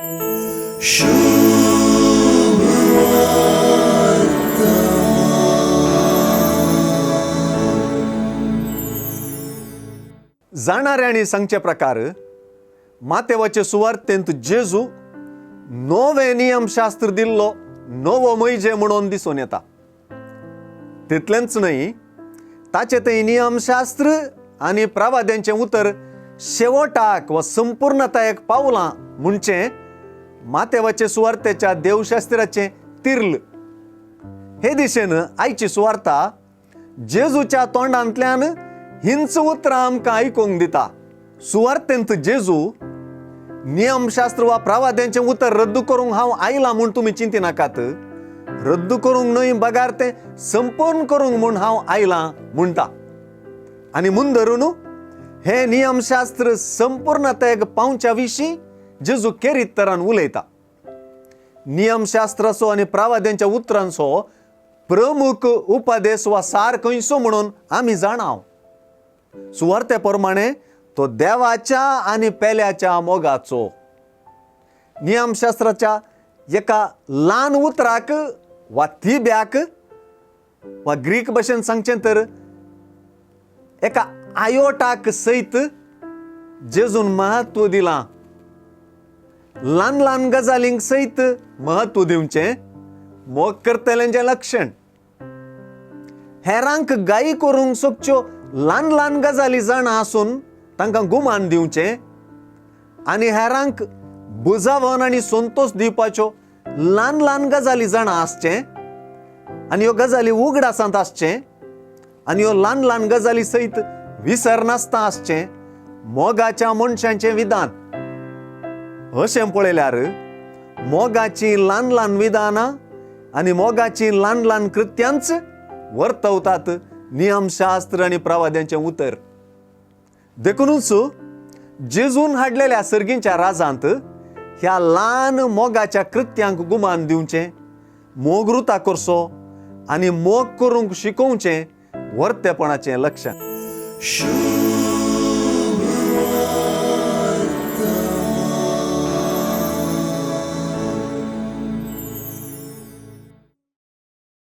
जाणाऱ्यांनी सांगचे प्रकार मातेवाचे सुवार्तेंत जेजू नवे नियमशास्त्र दिल्लो नवो मैजे म्हणून दिसून येता. तितलेंच न्हय, ताचें तें नियमशास्त्र आनी प्रवाद्यांचें उतर शेवटाक वा संपूर्णतायेक पावलां म्हणचें मातेवाचे सुवार्तेच्या देवशास्त्राचें तिर्ल. हे दिशेन आयची सुवार्ता जेजूच्या तोंडांतल्यान हिंच उतरां आमकां आयकूंक दिता. सुवार्तेंत जेजू नियमशास्त्र वा प्रवाद्यांचें उतर रद्द करूंक हांव आयलां म्हूण तुमी चिंतिनाकात, रद्द करूंक न्हय बगार तें संपूर्ण करूंक म्हूण हांव आयलां म्हणटा. आनी म्हूण धरून हें नियमशास्त्र संपूर्णतायेक पावच्या विशीं जेजू केरीत तरान उलयता. नियमशास्त्राचो आनी प्रवाद्यांच्या उतरांचो प्रमुख उपदेश वा सार खंयचो म्हणून आमी जाणाव. सुवार्ते प्रमाणे तो देवाच्या आनी पेल्याच्या मोगाचो. नियमशास्त्राच्या एका ल्हान उतराक वा तिब्याक वा ग्रीक भाशेन सांगचें तर एका आयोटाक सयत जेजून म्हत्व दिलां. ल्हान ल्हान गजालींक सयत म्हत्व दिवचें मोग करतल्यांचें लक्षण. हेरांक गायी करूंक सोदच्यो ल्हान ल्हान गजाली जाणा आसून तांकां गुमान दिवचें आनी हेरांक बुजावन आनी संतोश दिवपाच्यो ल्हान ल्हान गजाली जाणा आसचें आनी ह्यो गजाली उगडासांत आसचें आनी ह्यो ल्हान ल्हान गजाली सयत विसरनासतना आसचें मोगाच्या मनशांचें विधान. अशें पळयल्यार मोगाचीं ल्हान ल्हान विधानां आनी मोगाचीं ल्हान ल्हान कृत्यांच वर्तवतात नियमशास्त्र आनी प्रवाद्यांचें उतर. देखुनूच जेजून हाडलेल्या सर्गींच्या राजांत ह्या ल्हान मोगाच्या कृत्यांक गुमान दिवचें, मोग रुता करचो आनी मोग करूंक शिकोवचें वर्तेपणाचें लक्षण.